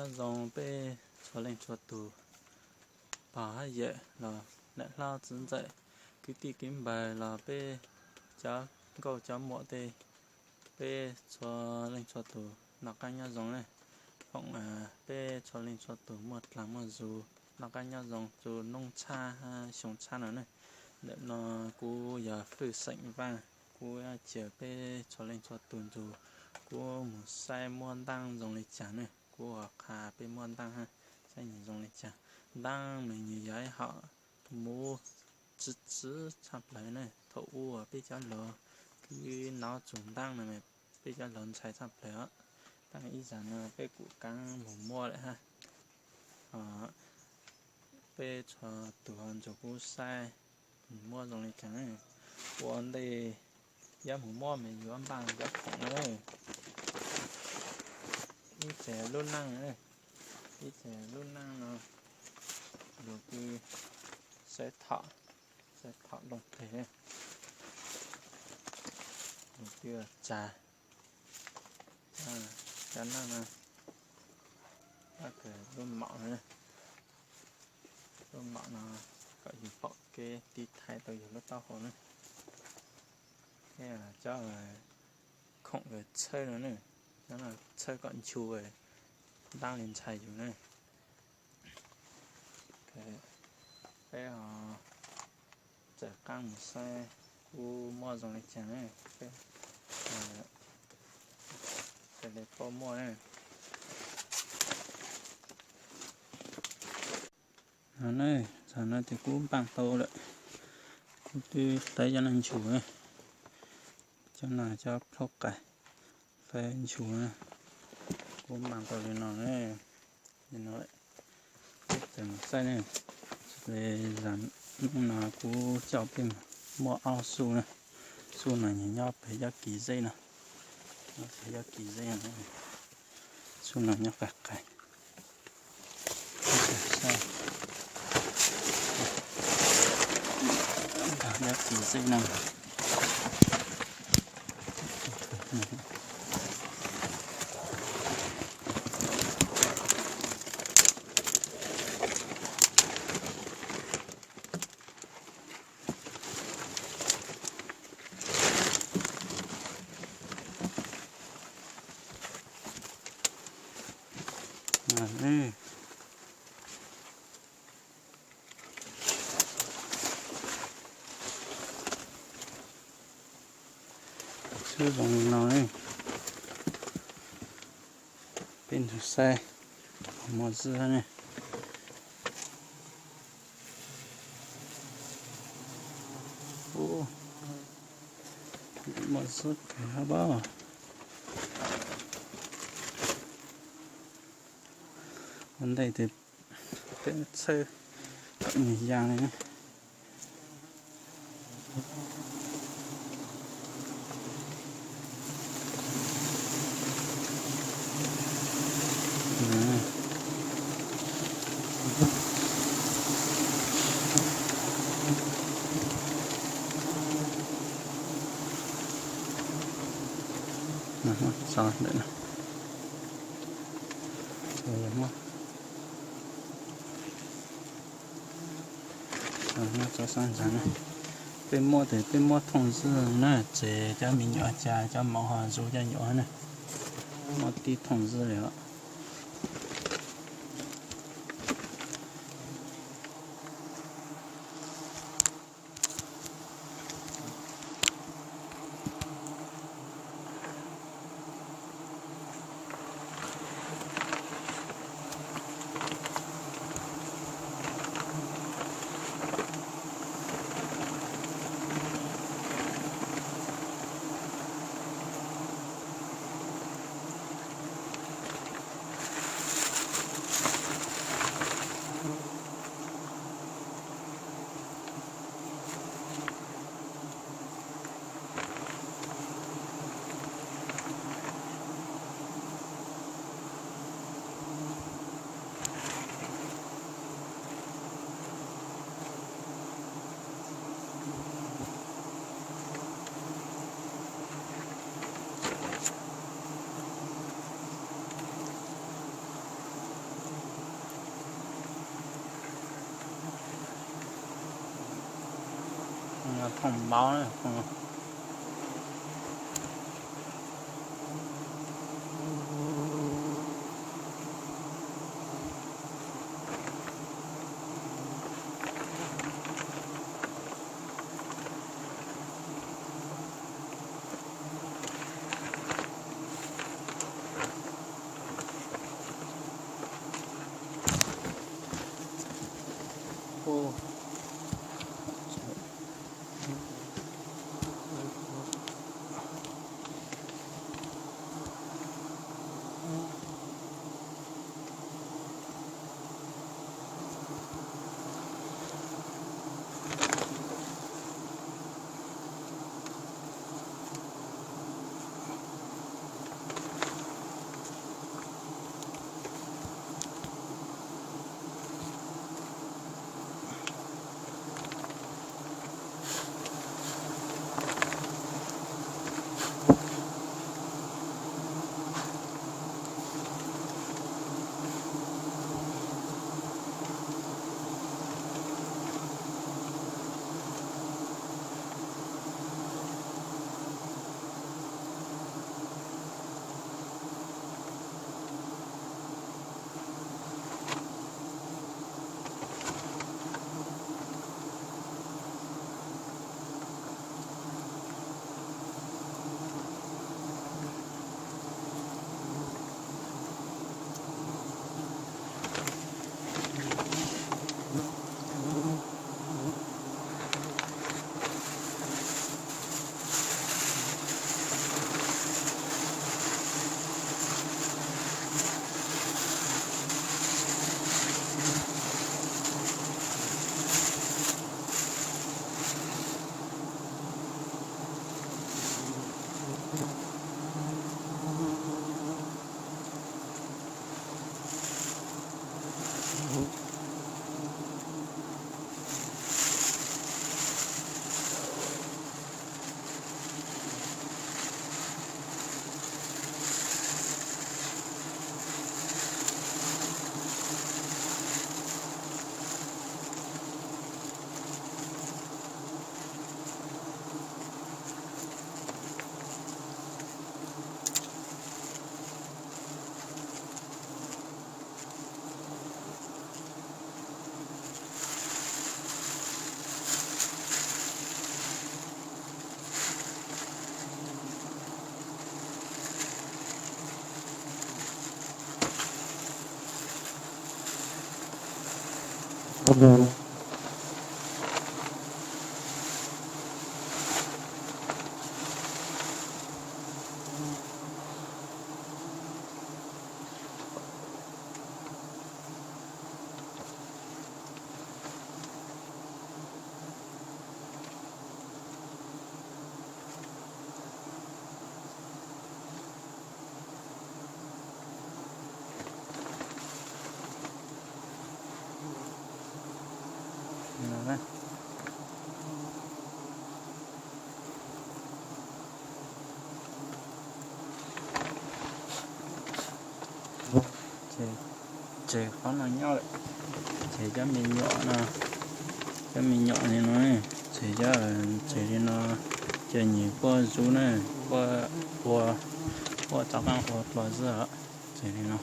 Nyob zoo peb txhua leej txhua tus, pog hab yawm los niam hlob txiv ntxawm, kwv tij kwv npawg los peb cov nkauj cov muam tej, peb txhua leej txhua tus noj qab nyob zoo ne. Foom peb txhua leej txhua tus muaj dlaag muaj zug, noj qab nyob zoo txug noob tshab hab xyoo tshab no ne. Ntawm no kuv yog Fwj Xeem Vaaj, kuv caw peb txhua leej txhua tus nrug kuv mus saib muab ntaab zoo li caag ne. Kuv ho qha peb muab ntaab hab saib nwg zoo li caag. Ntaab mas nwg yog ib hom muv tsw tsw tshaj plawg ne. Thaum ub peb cov laug kwv nov txug ntaab no mas peb cov laug ntshai tshaj plawg os. Taab ib zag no peb kuj kaav mus muab lawm hab. Peb txhua tus ho nrug kuv saib muab zoo li caag. Ua ntej yuav mus muab mas yuav npaaj cov khoom na. Ib txhia lub naaj, ib txhia lub naaj no lug kws saib thom, saib thom looj teg, lug kws tsa cov naaj no, lub maum, lub maum no kom yug pom kev tiv thaiv tau yug lub taub hau na. Cov khoom kws txhawb no ne, cov no txhawb kom nchu ntaab li ntshai yug na. Peb ho txawm qaab mus saib kuv muab zoo li caag, peb le paub muaj na. No ne, txog no ces kuv npaaj tau lawm. Kuv twb hlawv cov no nchuav, cov no cov plhaub qais hlawv nchuav, kuv npaaj tau li no ne. Li no, peb txawm mus saib ne. Zag hnub no kuv coj peb muab ob xuj na. Xuj no nyob pem cov kis zeb no, nyob pem cov kis zeb no. Xuj no nyob qas qais. Nyob kis zeb no. Xwb zoo li no, peb nrug saib muaj zwb ne. Muaj zwb kawg hab. Ua ntej tes peb txhawb kom nws ya li ne. Tso ntawm no. Tso sab ntsa na. Peb muab tes peb muab thooj zwb na, ces cov me nyuam cas cov maum ho zuv cov nyuam na. Muab tib thooj zwb li os. Thông báo na. Ces, ces qhov no nyob lawm. Ces cov me nyuam no, cov me nyuam li no, ces cov, ces li no, ces nyias puab zub na, puab ua, puab tov qaab ua dlua xwb os. Ces li no.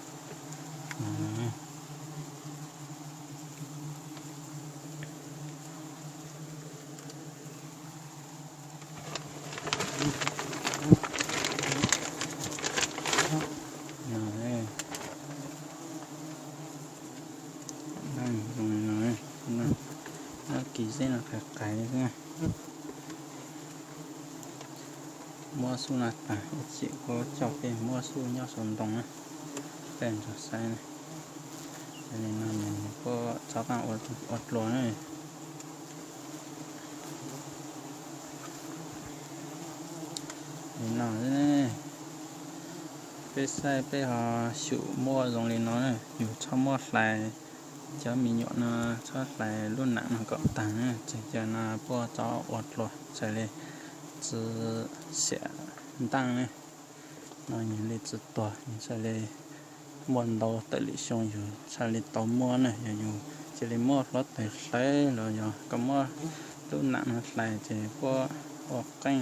Nab kis zeb no qais qais xwb. Muab xub no taag ib chim kuv coj peb muab xub nyob saum ntoo na, peb nrog saib na. Yog li no nws kuj tov qaab ua dlua na. Li no, peb saib peb ho xyum muab zoo li no na, yus txhob muab hlais cov me nyuam no, txhob hlais lub nam no kom taag na, txawm cov no puab tov ua dlua txhaj li tsi xiam ntaaj na. No yus li tsi tuag, yus txhaj li muaj ntau tawm lwm xyoo yus txhaj li tau muab na. Yog yus cia li muab hluav taws hlawv los yog koj muab Lub nam no hlais ces puab ua qeej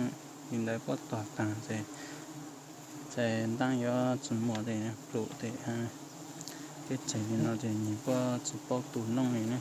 li ntawd puab tog taag ces, ces ntaab yuav tsi muaj ces plum tes, tej tsev li no ces nwg puab tsi paub tu nooj li ne.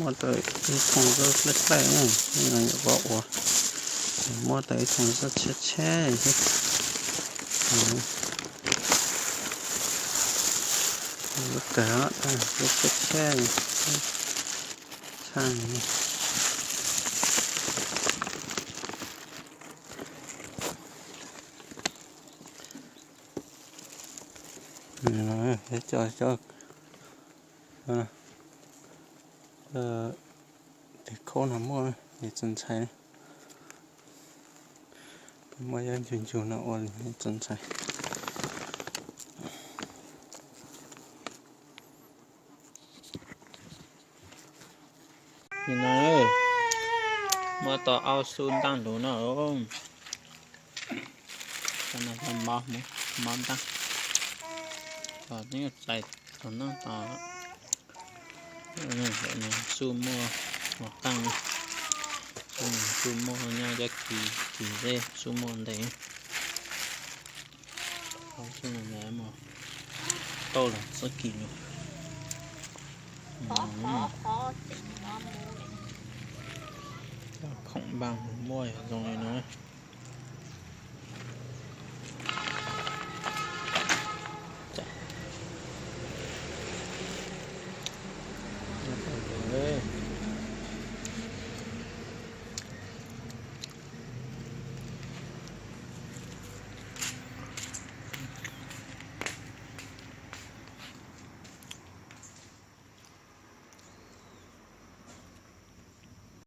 Muab tau ib thooj zaub dlej dlej na, no yuav ua, muab tau ib thooj zaub tsheb tsheb thiab. Zaub kawg, zaub tsheb tsheb, tshaj. Cov, cov tes khaub no muaj txaus ntshai, muaj ib ncug ncug no ua txaus ntshai. Nim no muab tau ob xub ntaj lus no, mob ntaj, txais tau noj tau. Xub muaj mos qeej, xub muaj nyob cov kis, kis zeb xub muaj ntev. Xub no tau los txog kis lus. Khoom npaj muaj yog zoo li no.